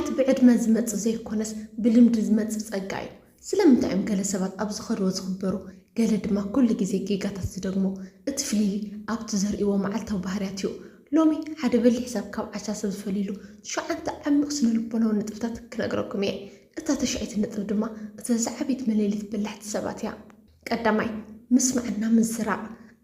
እቲ ብዕድመ ዝመጽእ ዘይኮነስ ብልምዲ ዝመጽእ ጸጋ እዩ። ስለምንታይ እዮም ገለ ሰባት ኣብ ዝኸድዎ ዝኽበሩ፣ ገለ ድማ ኩሉ ግዜ ጌጋታት ዝደግሙ? እቲ ፍልልይ ኣብቲ ዘርእዎ መዓልታዊ ባህርያት እዩ። ሎሚ ሓደ በሊሕ ሰብ ካብ ዓሻ ሰብ ዝፈልየሉ ትሽዓተ ዓሚቕ ስነ-ልቦናዊ ነጥብታት ክነግረኩም እየ። እታ ተሽዐይቲ ነጥብ ድማ እተን ዝዓበየት መለለዪት በላሕቲ ሰባት እያ። ቀዳማይ፣ ምስማዕና ምዝራቕ።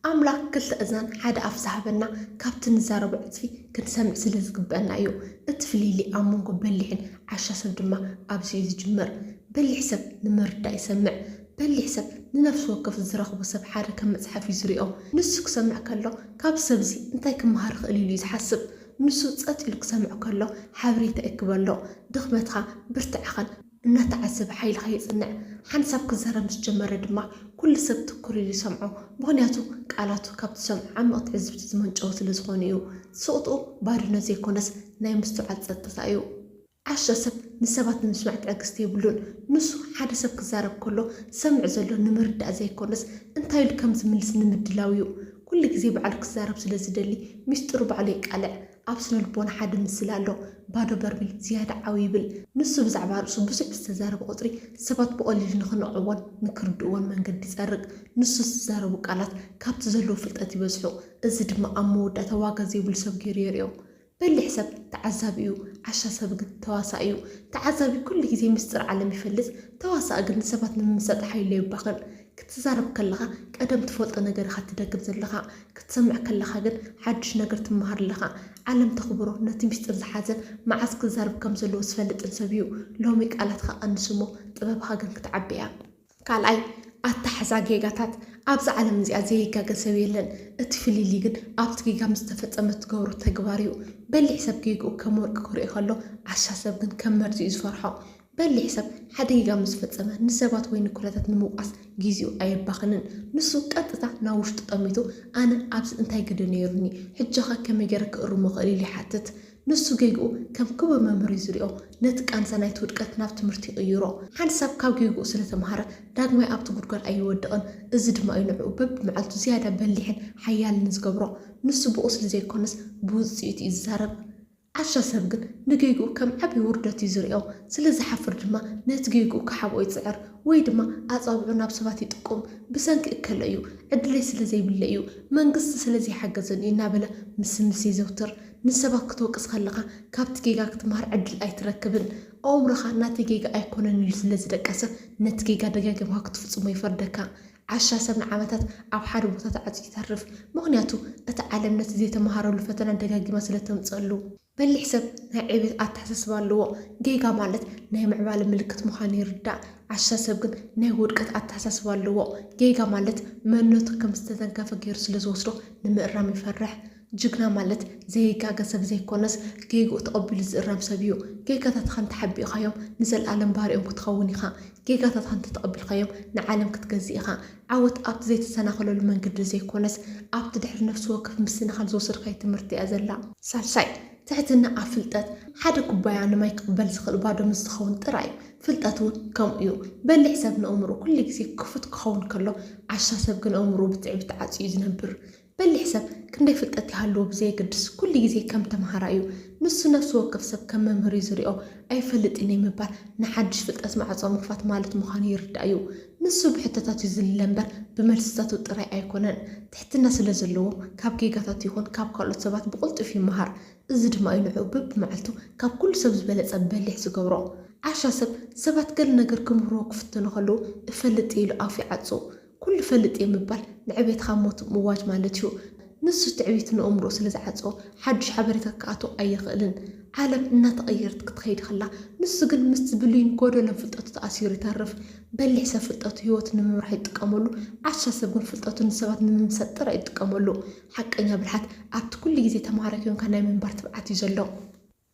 ኣምላኽ ክልተ እዝናን ሓደ ኣፍ ዝሃበና፣ ካብቲ ንዛረቦ ዕጽፊ ክንሰምዕ ስለ ዝግበአና እዩ። እቲ ፍልልይ ኣብ መንጎ በሊሕን ዓሻ ሰብ ድማ ኣብዚ እዩ ዝጅምር። በሊሕ ሰብ ንምርዳእ ይሰምዕ። በሊሕ ሰብ ንነፍሲ ወከፍ ዝረኽቦ ሰብ ሓደ ከም መጽሓፍ እዩ ዝርእዮ። ንሱ ክሰምዕ ከሎ፣ ካብ ሰብዚ እንታይ ክመሃር እኽእል ኢሉ እዩ ዝሓስብ። ንሱ ጸጥ ኢሉ ክሰምዕ ከሎ፣ ሓበሬታ ይእክበሎ። ድኽመትኻ፣ ብርትዐኻን እናተዓዘበ ሓይልኻ የጽንዕ። ሓንሳብ ክዛረብ ምስ ጀመረ ድማ፣ ኩሉ ሰብ ትኩር ኢሉ ይሰምዖ። ምኽንያቱ፣ ቃላቱ ካብቲ ዝሰምዖ ዓሚቕ ትዕዝብቲ ዝመንጨወ ስለ ዝኾኑ እዩ። ስቕጥኡ ባዶነት ዘይኮነስ፣ ናይ ምስትውዓል ጸጥታ እዩ። ዓሻ ሰብ ንሰባት ንምስማዕ ትዕግስቲ የብሉን። ንሱ ሓደ ሰብ ክዛረብ ከሎ ዝሰምዕ ዘሎ ንምርዳእ ዘይኮነስ እንታይ ኢሉ ከም ዝምልስ ንምድላው እዩ። ኩሉ ግዜ ባዕሉ ክዛረብ ስለ ዝደሊ ሚስጥሩ ባዕሉ የቃልዕ። ኣብ ስነ ልቦና ሓደ ምስላ ኣሎ። ባዶ በርሚል ዝያዳ ዓው ይብል። ንሱ ብዛዕባ ርእሱ ብዙሕ ብዝተዛረበ ቁጽሪ ሰባት ብቐሊሉ ንኽንቕዕዎን ንክርድእዎን መንገዲ ይጸርግ። ንሱ ዝዛረቡ ቃላት ካብቲ ዘለዎ ፍልጠት ይበዝሑ። እዚ ድማ ኣብ መወዳእታ ዋጋ ዘይብሉ ሰብ ገይሩ የርእዮ። በሊሕ ሰብ ተዓዛቢ እዩ፣ ዓሻ ሰብ ግን ተዋሳኢ እዩ። ተዓዛቢ ኩሉ ግዜ ምስጢር ዓለም ይፈልጥ፣ ተዋሳኢ ግን ንሰባት ንምምሳጥ ሓይሉ የባኽን። ክትዛረብ ከለኻ ቀደም ትፈልጦ ነገር ኢኻ ትደግም ዘለኻ፣ ክትሰምዕ ከለኻ ግን ሓድሽ ነገር ትመሃር ኣለኻ። ዓለም ተኽብሮ ነቲ ምስጢር ዝሓዘን መዓስ ክዛረብ ከም ዘለዎ ዝፈልጥን ሰብ እዩ። ሎሚ ቃላትካ ቀንስ እሞ ጥበብኻ ግን ክትዓቢ እያ። ካልኣይ፣ ኣታሓዛ ጌጋታት። ኣብዛ ዓለም እዚኣ ዘይጋገ ሰብ የለን። እቲ ፍልልይ ግን ኣብቲ ጌጋ ምስ ተፈጸመ ትገብሮ ተግባር እዩ። በሊሕ ሰብ ጌግኡ ከም ወርቂ ክርእዮ ከሎ፣ ዓሻ ሰብ ግን ከም መርዚ እዩ ዝፈርሖ። በሊሕ ሰብ ሓደ ጌጋ ምስ ፈጸመ ንሰባት ወይ ንኩነታት ንምውቃስ ግዜኡ ኣየባኽንን። ንሱ ቀጥታ ናብ ውሽጡ ጠሚቱ፣ ኣነ ኣብዚ እንታይ ግደ ነይሩኒ? ሕጂኸ ከመይ ገይረ ክእርሞ እኽእል? ኢሉ ይሓትት። ንሱ ጌግኡ ከም ክቡር መምህር እዩ ዝሪኦ። ነቲ ቃንዛ ናይቲ ውድቀት ናብ ትምህርቲ ይቕይሮ። ሓንሳብ ካብ ጌግኡ ስለ ተምሃረ፣ ዳግማይ ኣብቲ ጉድጓድ ኣይወድቕን። እዚ ድማ እዩ ንዕኡ በብመዓልቱ ዝያዳ በሊሕን ሓያልን ዝገብሮ። ንሱ ብቑስሊ ዘይኮነስ ብውጽኢቱ እዩ ዝዛረብ። ዓሻ ሰብ ግን ንጌግኡ ከም ዓቢ ውርደት እዩ ዝሪኦ። ስለ ዝሓፍር ድማ ነቲ ጌግኡ ክሓብኦ ይጽዕር፣ ወይ ድማ ኣጻብዑ ናብ ሰባት ይጥቁም። ብሰንኪ እከለ እዩ፣ ዕድለይ ስለ ዘይብለይ እዩ፣ መንግስቲ ስለ ዘይሓገዘን እዩ እናበለ ምስምስ የዘውትር። ንሰባት ክትወቅስ ከለኻ ካብቲ ጌጋ ክትመሃር ዕድል ኣይትረክብን። ኣእምሮኻ ናተይ ጌጋ ኣይኮነን ኢሉ ስለ ዝደቀሰ፣ ነቲ ጌጋ ደጋጊምካ ክትፍጽሞ ይፈርደካ። ዓሻ ሰብ ንዓመታት ኣብ ሓደ ቦታ ተዓጽዩ ይተርፍ፣ ምኽንያቱ እታ ዓለም ነቲ ዘይተመሃረሉ ፈተና ደጋጊማ ስለ ተምጽኣሉ። በሊሕ ሰብ ናይ ዕቤት ኣተሓሳስባ ኣለዎ። ጌጋ ማለት ናይ ምዕባለ ምልክት ምዃኑ ይርዳእ። ዓሻ ሰብ ግን ናይ ውድቀት ኣተሓሳስባ ኣለዎ። ጌጋ ማለት መንነቱ ከም ዝተተንከፈ ገይሩ ስለ ዝወስዶ ንምእራም ይፈርሕ። ጅግና ማለት ዘይጋገ ሰብ ዘይኮነስ፣ ጌግኡ ተቐቢሉ ዝእረም ሰብ እዩ። ጌጋታትኻ እንተሓቢእኻዮም ንዘለኣለም ባሪኦም ክትኸውን ኢኻ። ጌጋታትኻ እንተተቐቢልካዮም ንዓለም ክትገዝእ ኢኻ። ዓወት ኣብቲ ዘይተሰናኸለሉ መንገዲ ዘይኮነስ፣ ኣብቲ ድሕሪ ነፍሲ ወከፍ ምስንኻል ዝወሰድካዮ ትምህርቲ እያ ዘላ። ሳልሳይ፣ ትሕትና ኣብ ፍልጠት። ሓደ ኩባያ ንማይ ክቕበል ዝኽእል ባዶ ምስ ዝኸውን ጥራይ እዩ። ፍልጠት እውን ከምኡ እዩ። በሊሕ ሰብ ንእምርኡ ኩሉ ግዜ ክፉት ክኸውን ከሎ፣ ዓሻ ሰብ ግን ኣእምርኡ ብትዕቢት ተዓጽዩ እዩ ዝነብር። በሊሕ ሰብ ክንደይ ፍልጠት ይሃልዎ ብዘየገድስ፣ ኩሉ ግዜ ከም ተምሃራይ እዩ። ንሱ ነፍሲ ወከፍ ሰብ ከም መምህር እዩ ዝሪኦ። ኣይፈልጥን እየ ምባል ንሓድሽ ፍልጠት ማዕጾ ምኽፋት ማለት ምዃኑ ይርዳእ እዩ። ንሱ ብሕቶታት እዩ ዝልለ እምበር ብመልስታቱ ጥራይ ኣይኮነን። ትሕትና ስለ ዘለዎ፣ ካብ ጌጋታቱ ይኹን ካብ ካልኦት ሰባት ብቕልጡፍ ይመሃር። እዚ ድማ እዩ ንዕኡ በብመዓልቱ ካብ ኩሉ ሰብ ዝበለጸ በሊሕ ዝገብሮ። ዓሻ ሰብ፣ ሰባት ገለ ነገር ክምህርዎ ክፍትኑ ከለዉ፣ "እፈልጥ" ኢሉ ኣፉ ይዓጹ። ኩሉ ፈልጥ እየ ምባል ንዕቤትኻ ሞት ምእዋጅ ማለት እዩ። ንሱ ትዕቢት ንእምርኡ ስለ ዝዓጾ፣ ሓድሽ ሓበሬታ ክኣቱ ኣይኽእልን። ዓለም እናተቐየረት ክትኸይድ ከላ፣ ንሱ ግን ምስቲ ብሉይን ጎደሎን ፍልጠቱ ተኣሲሩ ይተርፍ። በሊሕ ሰብ ፍልጠቱ ህይወቱ ንምምራሕ ይጥቀመሉ፣ ዓሻ ሰብ ግን ፍልጠቱ ንሰባት ንምምሳጥ ጥራይ ይጥቀመሉ። ሓቀኛ ብልሓት ኣብቲ ኩሉ ግዜ ተምሃራይ ኮንካ ናይ ምንባር ትብዓት እዩ ዘሎ።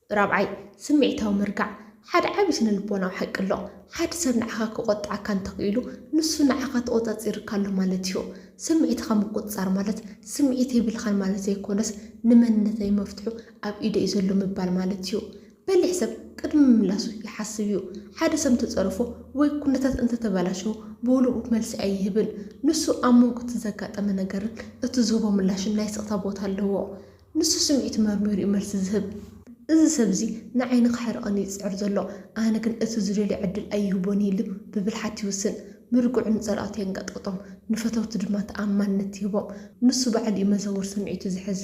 ራብዓይ፣ ስምዒታዊ ምርጋዕ። ሓደ ዓቢ ስነ ልቦናዊ ሓቂ ኣሎ። ሓደ ሰብ ንዓኻ ክቖጥዓካ እንተኽኢሉ፣ ንሱ ንዓኻ ተቖጻጺሩካ ኣሎ ማለት እዩ። ስምዒትኻ ምቁጽጻር ማለት ስምዒት የብልኻን ማለት ዘይኮነስ፣ ንመንነተይ መፍትሑ ኣብ ኢደይ እዩ ዘሎ ምባል ማለት እዩ። በሊሕ ሰብ ቅድሚ ምምላሱ ይሓስብ እዩ። ሓደ ሰብ እንተጸረፎ ወይ ኩነታት እንተተበላሸወ፣ ብህሉኡ መልሲ ኣይህብን። ንሱ ኣብ መንጎ እቲ ዘጋጠመ ነገርን እቲ ዝህቦ ምላሽን ናይ ስቕታ ቦታ ኣለዎ። ንሱ ስምዒት መርሚሩ እዩ መልሲ ዝህብ። እዚ ሰብ እዚ ንዓይ ንኽሕርቐኒ እዩ ዝጽዕር ዘሎ፣ ኣነ ግን እቲ ዝደልዮ ዕድል ኣይህቦን ኢሉ ብብልሓት ይውስን። ምርግዑ ንጸላእቱ የንቀጥቅጦም፣ ንፈተውቱ ድማ ተኣማንነት ይህቦም። ንሱ ባዕሉ እዩ መዘውር ስምዒቱ ዝሕዝ።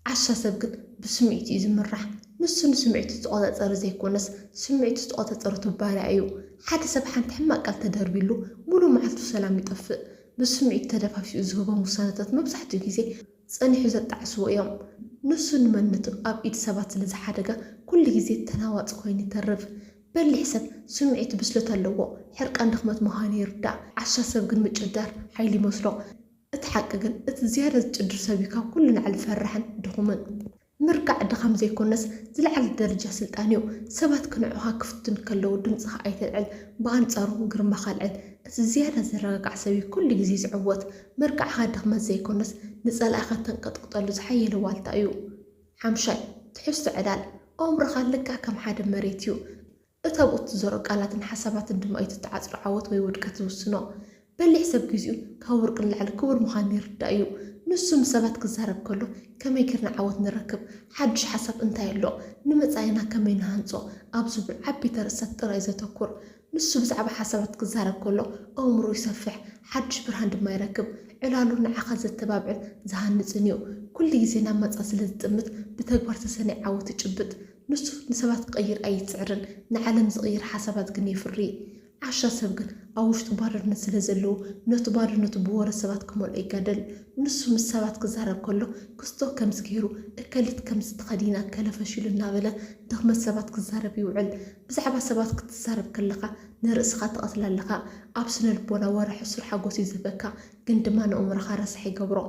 ዓሻ ሰብ ግን ብስምዒቱ እዩ ዝምራሕ። ንሱ ንስምዒቱ ዝተቖጻጸረ ዘይኮነስ፣ ስምዒቱ ዝተቖጻጸረቱ ባርያ እዩ። ሓደ ሰብ ሓንቲ ሕማቕ ቃል ተደርቢሉ፣ ሙሉእ መዓልቱ ሰላም ይጠፍእ። ብስምዒቱ ተደፋፊኡ ዝህቦም ውሳነታት መብዛሕትኡ ግዜ ጸኒሑ ዘጣዕስዎ እዮም። ንሱ ንመንነቱ ኣብ ኢድ ሰባት ስለ ዝሓደጋ፣ ኩሉ ግዜ ተናዋጺ ኮይኑ ይተርፍ። በሊሕ ሰብ ስምዒቱ ብስለት ኣለዎ። ሕርቃን ድኽመት ምዃኑ ይርዳእ። ዓሻ ሰብ ግን ምጭዳር ሓይሊ ይመስሎ። እቲ ሓቂ ግን፣ እቲ ዝያዳ ዝጭድር ሰብ እዩ ካብ ኩሉ ንላዕሊ ፈራሕን ድኹምን። ምርጋዕ ድኻም ዘይኮነስ፣ ዝለዓለ ደረጃ ስልጣን እዩ። ሰባት ክንዕቑኻ ክፍትኑ ከለዉ ድምጽኻ ኣይተልዕል፣ ብኣንጻሩ ግርማኻ ኣልዕል። እቲ ዝያዳ ዝረጋጋዕ ሰብ እዩ ኩሉ ግዜ ዝዕወት። ምርጋዕኻ ድኽመት ዘይኮነስ፣ ንጸላኢኻ እተንቀጥቅጠሉ ዝሓየለ ዋልታ እዩ። ሓምሻይ፣ ትሕዝቶ ዕላል። ኣእምሮኻ ልክዕ ከም ሓደ መሬት እዩ። እቲ ኣብኡ እትዘርኦ ቃላትን ሓሳባትን ድማ እዩ እቲ እትዓጽዶ ዓወት ወይ ውድቀት ዝውስኖ። በሊሕ ሰብ ግዜኡ ካብ ወርቂ ንላዕሊ ክቡር ምዃኑ ይርዳእ እዩ። ንሱ ምስ ሰባት ክዛረብ ከሎ፣ "ከመይ ጌርና ዓወት ንረክብ? ሓድሽ ሓሳብ እንታይ ኣሎ? ንመጻኢና ከመይ ንሃንጾ?" ኣብ ዝብሉ ዓበይቲ ኣርእስታት ጥራይ እዩ ዘተኩር። ንሱ ብዛዕባ ሓሳባት ክዛረብ ከሎ፣ ኣእምሮኡ ይሰፍሕ፣ ሓድሽ ብርሃን ድማ ይረክብ። ዕላሉ ንዓኻ ዘተባብዕን ዝሃንጽን እዩ። ኩሉ ግዜ ናብ መጻኢ ስለ ዝጥምት፣ ብተግባር ዝተሰነየ ዓወት ይጭብጥ። ንሱ ንሰባት ክቕይር ኣይጽዕርን፣ ንዓለም ዝቕይር ሓሳባት ግን የፍሪ። ዓሻ ሰብ ግን ኣብ ውሽጡ ባዶነት ስለ ዘለዎ፣ ነቲ ባዶነቱ ብወረ ሰባት ክመልኦ ይጋደል። ንሱ ምስ ሰባት ክዛረብ ከሎ፣ ክስቶ ከምዚ ገይሩ፣ እከሊት ከምዚ ተኸዲና፣ ከለ ፈሺሉ እናበለ ድኽመት ሰባት ክዛረብ ይውዕል። ብዛዕባ ሰባት ክትዛረብ ከለኻ፣ ንርእስኻ ትቐትል ኣለኻ። ኣብ ስነ ልቦና ወረ ሕሱር ሓጎስ እዩ ዝህበካ፣ ግን ድማ ንእምሮኻ ረሳሕ ይገብሮ።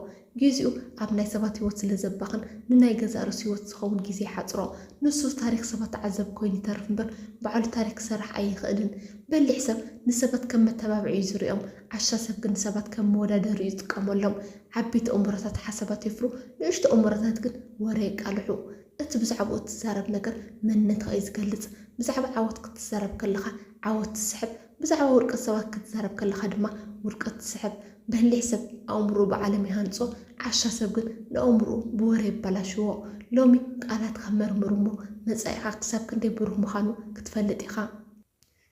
ግዜኡ ኣብ ናይ ሰባት ህይወት ስለ ዘባኽን፣ ንናይ ገዛእ ርእሱ ህይወት ዝኸውን ግዜ ይሓጽሮ። ንሱ ታሪኽ ሰባት ተዓዛቢ ኮይኑ ይተርፍ እምበር፣ ባዕሉ ታሪኽ ክሰርሕ ኣይኽእልን። በሊሕ ሰብ ንሰባት ከም መተባብዒ እዩ ዝርእዮም። ዓሻ ሰብ ግን ንሰባት ከም መወዳደሪ እዩ ዝጥቀመሎም። ዓበይቲ እምሮታት ሓሳባት የፍሩ፣ ንእሽቶ እምሮታት ግን ወረ የቃልሑ። እቲ ብዛዕባኡ እትዛረብ ነገር መንነትኻ እዩ ዝገልጽ። ብዛዕባ ዓወት ክትዛረብ ከለኻ ዓወት ትስሕብ፣ ብዛዕባ ውድቀት ሰባት ክትዛረብ ከለኻ ድማ ውድቀት ትስሕብ። በሊሕ ሰብ ኣእምሮኡ ብዓለም ይሃንጾ፣ ዓሻ ሰብ ግን ንኣእምሮኡ ብወረ የበላሽዎ። ሎሚ ቃላትካ መርምር እሞ መጻኢኻ ክሳብ ክንደይ ብሩህ ምዃኑ ክትፈልጥ ኢኻ።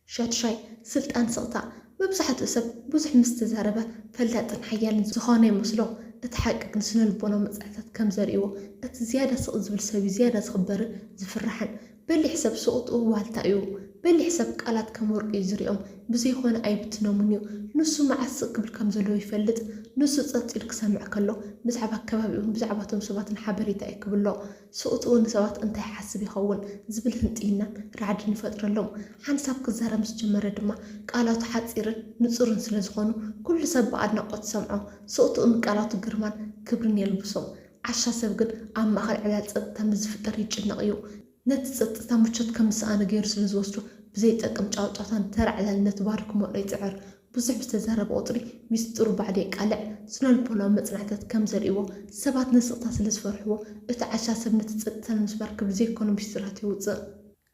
ሻድሻይ፣ ስልጣን ስቕታ። መብዛሕትኡ ሰብ ብዙሕ ምስ ተዛረበ ፈላጥን ሓያልን ዝኾነ ይመስሎ። እቲ ሓቂ ግን ስነ ልቦናዊ መጽናዕትታት ከም ዘርእይዎ፣ እቲ ዝያዳ ስቕ ዝብል ሰብ እዩ ዝያዳ ዝኽበርን ዝፍራሕን። በሊሕ ሰብ ስቕትኡ ዋልታ እዩ። በሊሕ ሰብ ቃላት ከም ወርቂ እዩ ዝርእዮም። ብዘይኮነ ኣይብትኖምን እዩ። ንሱ መዓስ ስቕ ክብል ከም ዘለዎ ይፈልጥ። ንሱ ጸጥ ኢሉ ክሰምዕ ከሎ፣ ብዛዕባ ከባቢኡን ብዛዕባ እቶም ሰባትን ሓበሬታ እዩ ክብሎ። ስቕትኡ ንሰባት እንታይ ይሓስብ ይኸውን ዝብል ህንጥይናን ራዕድን ይፈጥረሎም። ሓንሳብ ክዛረብ ምስ ጀመረ ድማ፣ ቃላቱ ሓጺርን ንጹርን ስለ ዝኾኑ፣ ኩሉ ሰብ ብኣድናቖት ይሰምዖ። ስቕትኡ ንቃላቱ ግርማን ክብርን የልብሶ። ዓሻ ሰብ ግን ኣብ ማእከል ዕላል ጸጥታ ምስ ዝፍጠር ይጭነቕ እዩ። ነቲ ጸጥታ ምቾት ከም ዝሰኣነ ገይሩ ስለ ዝወስዶ፣ ብዘይጠቅም ጫውጫውታን ተራ ዕላልን ነቲ ባዶ ክመልኦ ይጽዕር። ብዙሕ ብዝተዛረበ ቁጽሪ፣ ሚስጥሩ ባዕሉ የቃልዕ። ስነ-ልቦናዊ መጽናዕትታት ከም ዘርእይዎ፣ ሰባት ንስቕታ ስለ ዝፈርሕዎ፣ እቲ ዓሻ ሰብ ነቲ ጸጥታ ንምስባር ክብል ዘይኮነ ሚስጥራት የውጽእ።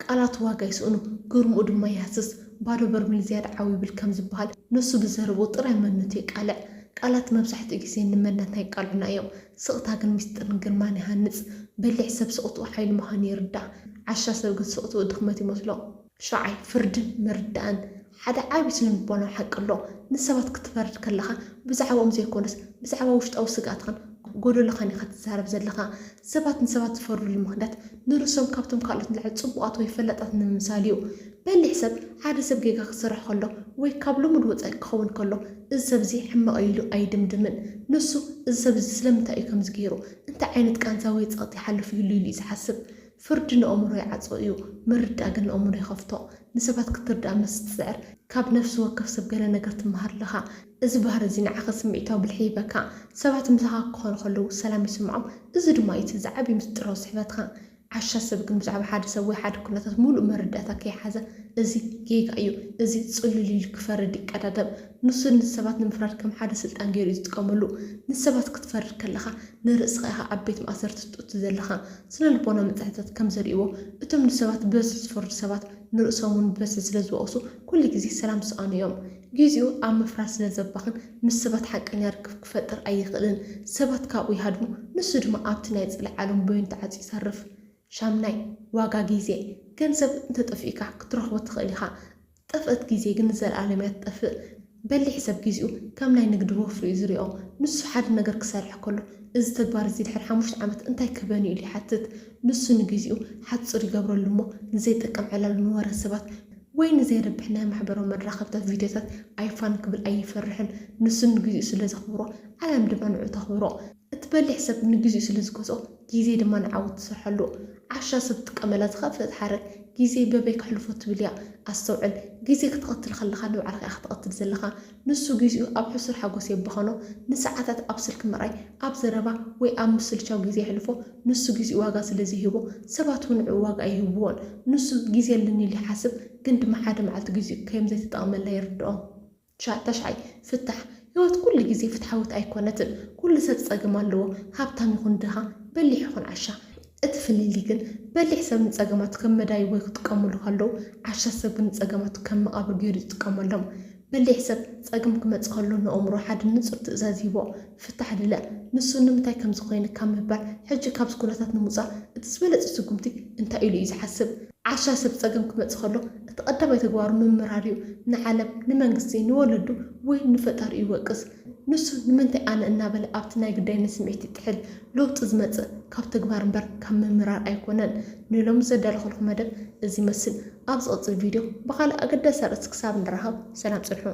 ቃላቱ ዋጋ ይስእኑ፣ ግርምኡ ድማ ይሃስስ። ባዶ በርሚል ዝያዳ ዓው ይብል ከም ዝበሃል፣ ንሱ ብዘረብኡ ጥራይ መንነቱ የቃልዕ። ቃላት መብዛሕትኡ ግዜ ንመንነትና የቃልዑና እዮም። ስቕታ ግን ሚስጥርን ግርማን ይሃንጽ። በሊሕ ሰብ ስቕትኡ ሓይሊ ምዃኑ ይርዳእ። ዓሻ ሰብ ግን ስቕትኡ ድኽመት ይመስሎ። ሸውዓይ፣ ፍርድን ምርዳእን። ሓደ ዓቢ ስነ-ልቦናዊ ሓቂ ኣሎ። ንሰባት ክትፈርድ ከለኻ፣ ብዛዕባኦም ዘይኮነስ፣ ብዛዕባ ውሽጣዊ ስግኣትኻን ጎደሎኻን ኢኻ ትዛረብ ዘለኻ። ሰባት ንሰባት ዝፈርድሉ ምኽንያት፣ ንርእሶም ካብቶም ካልኦት ንላዕሊ ጽቡቓት ወይ ፈላጣት ንምምሳል እዩ። በሊሕ ሰብ፣ ሓደ ሰብ ጌጋ ክሰርሕ ከሎ ወይ ካብ ልሙድ ወጻኢ ክኸውን ከሎ፣ "እዚ ሰብ እዚ ሕማቕ እዩ" ኢሉ ኣይድምድምን። ንሱ፣ "እዚ ሰብ እዚ ስለምንታይ እዩ ከምዚ ገይሩ? እንታይ ዓይነት ቃንዛ ወይ ጸቕጢ ይሓልፍ ይህሉ?" ኢሉ እዩ ዝሓስብ። ፍርዲ ንኣእምሮ ይዓጽዎ እዩ፣ ምርዳእ ግን ንኣእምሮ ይኸፍቶ። ንሰባት ክትርዳእ ምስ ትጽዕር፣ ካብ ነፍሲ ወከፍ ሰብ ገለ ነገር ትመሃር ኣለኻ። እዚ ባህሪ እዚ ንዓኻ ስምዒታዊ ብልሒ ይህበካ። ሰባት ምሳኻ ክኾኑ ከለዉ ሰላም ይስምዖም። እዚ ድማ እዩ እቲ ዝዓቢ ምስጢራዊ ስሕበትካ። ዓሻ ሰብ ግን ብዛዕባ ሓደ ሰብ ወይ ሓደ ኩነታት ምሉእ መረዳእታ ከይሓዘ፣ "እዚ ጌጋ እዩ፣ እዚ ጽሉል" ኢሉ ክፈርድ ይቀዳደም። ንሱ ንሰባት ንምፍራድ ከም ሓደ ስልጣን ገይሩ እዩ ዝጥቀመሉ። ንሰባት ክትፈርድ ከለኻ፣ ንርእስኻ ኢኻ ኣብ ቤት ማእሰርቲ ትእቱ ዘለኻ። ስነ-ልቦናዊ መጽናዕትታት ከም ዘርእይዎ፣ እቶም ንሰባት ብበዝሒ ዝፈርዱ ሰባት፣ ንርእሶም እውን ብበዝሒ ስለ ዝወቕሱ፣ ኩሉ ግዜ ሰላም ዝሰኣኑ እዮም። ግዜኡ ኣብ ምፍራድ ስለ ዘባኽን፣ ምስ ሰባት ሓቀኛ ርክብ ክፈጥር ኣይኽእልን። ሰባት ካብኡ ይሃድሙ፣ ንሱ ድማ ኣብቲ ናይ ጽልኢ ዓለም በይኑ ተዓጽዩ ይተርፍ። ሻምናይ፣ ዋጋ ግዜ። ገንዘብ እንተጠፊእካ ክትረኽቦ ትኽእል ኢኻ። ጠፍእት ግዜ ግን ንዘለኣለም እያ ትጠፍእ። በሊሕ ሰብ ግዜኡ ከም ናይ ንግዲ ወፍሪ እዩ ዝሪኦ። ንሱ ሓደ ነገር ክሰርሕ ከሎ፣ "እዚ ተግባር እዚ ድሕሪ ሓሙሽተ ዓመት እንታይ ክህበኒ?" ኢሉ ይሓትት። ንሱ ንግዜኡ ሓጹር ይገብረሉ እሞ፣ ንዘይጠቅም ዕላሉ ንወረ ሰባት ወይ ንዘይረብሕ ናይ ማሕበራዊ መራኸብታት ቪድዮታት ኣይፋን ክብል ኣይፈርሕን። ንሱ ንግዜኡ ስለ ዘኽብሮ፣ ዓለም ድማ ንዕኡ ተኽብሮ። እቲ በሊሕ ሰብ ንግዜኡ ስለ ዝገዝኦ፣ ግዜ ድማ ንዓኡ ትሰርሐሉ። ዓሻ ሰብ ትጥቀመላ ዝኸፍአት ሓረግ፣ "ግዜ በበይ ከሕልፎ?" ትብል እያ። ኣስተውዕል፣ ግዜ ክትቐትል ከለኻ ንባዕልኻ ኢኻ ትቐትል ዘለኻ። ንሱ ግዜኡ ኣብ ሕሱር ሓጎስ የባኸኖ፣ ንሰዓታት ኣብ ስልኪ ምርኣይ፣ ኣብ ዘረባ ወይ ኣብ ምስልቻው ግዜ የሕልፎ። ንሱ ግዜኡ ዋጋ ስለ ዘይህቦ፣ ሰባት እውን ንዕኡ ዋጋ ኣይህብዎን። ንሱ ግዜ ኣለኒ ኢሉ ይሓስብ፣ ግን ድማ ሓደ መዓልቲ ግዜኡ ከም ዘይተጠቐመላ ይርድኦ። ትሻ-፣ ተሽዓይ፣ ፍታሕ። ህይወት ኩሉ ግዜ ፍትሓዊት ኣይኮነትን። ኩሉ ሰብ ጸገም ኣለዎ፣ ሃብታም ይኹን ድኻ፣ በሊሕ ይኹን ዓሻ። እቲ ፍልልይ ግን፣ በሊሕ ሰብ ንጸገማቱ ከም መዳይ ወይ ክጥቀመሉ ከለዉ፣ ዓሻ ሰብ ግን ንጸገማቱ ከም መቓብር ገይሩ እዩ ዝጥቀመሎም። በሊሕ ሰብ ጸገም ክመጽእ ከሎ ንኣእምሮ ሓደ ንጹር ትእዛዝ ይህቦ፣ "ፍታሕ ድለ።" ንሱ ንምንታይ ከምዚ ኮይነ ካብ ምባል፣ ሕጂ ካብዚ ኩነታት ንምውጻእ እቲ ዝበለጸ ስጉምቲ እንታይ ኢሉ እዩ ዝሓስብ? ዓሻ ሰብ ጸገም ክመጽእ ከሎ፣ እቲ ቀዳማይ ተግባሩ ምምራር እዩ። ንዓለም፣ ንመንግስቲ፣ ንወለዱ ወይ ንፈጣሪኡ ይወቅስ። ንሱ "ንምንታይ ኣነ?" እናበለ ኣብቲ ናይ ግዳይነት ስምዒት ይጥሕል። ለውጢ ዝመጽእ ካብ ተግባር እምበር ካብ ምምራር ኣይኮነን። ንሎሚ ዘዳለኹልኩም መደብ እዚ ይመስል። ኣብ ዝቕጽል ቪድዮ ብኻልእ ኣገዳሲ ኣርእስቲ ክሳብ ንራኸብ፣ ሰላም ጽንሑ።